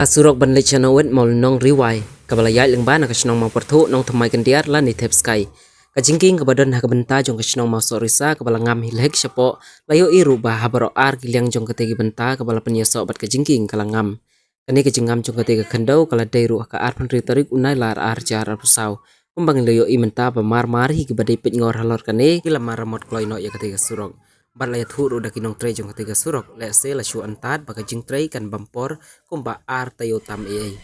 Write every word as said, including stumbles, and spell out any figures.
Ka surok ban leit sha Nongwet Mawlynnong Riwai, kaba la ïaid lyngba na ka shnong Mawpyrthuh, Nongthymmai Khyndiat lane Thepskai. Ka jingkieng kaba don ha ka bynta jong ka shnong Mawsohrisa kaba la ngam hi lehik shapoh, la ïohi ruh ba ha baroh ar ki liang jong katei ka bynta kaba la pynïasoh bad ka jingkieng ka la ngam. Kane ka jingngam jong katei ka khyndew ka la dei ruh ha ka arphew hynriew tarik u Nailar ar hajar arphew saw. Kumba ngi la ïohi mynta ba mar mar hi kiba dei peitngor halor kane ki la maramot kloi noh ïa katei ka surok. Bad la ïathuh ruh da ki nongtrei jong katei ka surok, lehse la shu antad ba ka jingtrei kan bam por kumba ar taïew tam ei ei.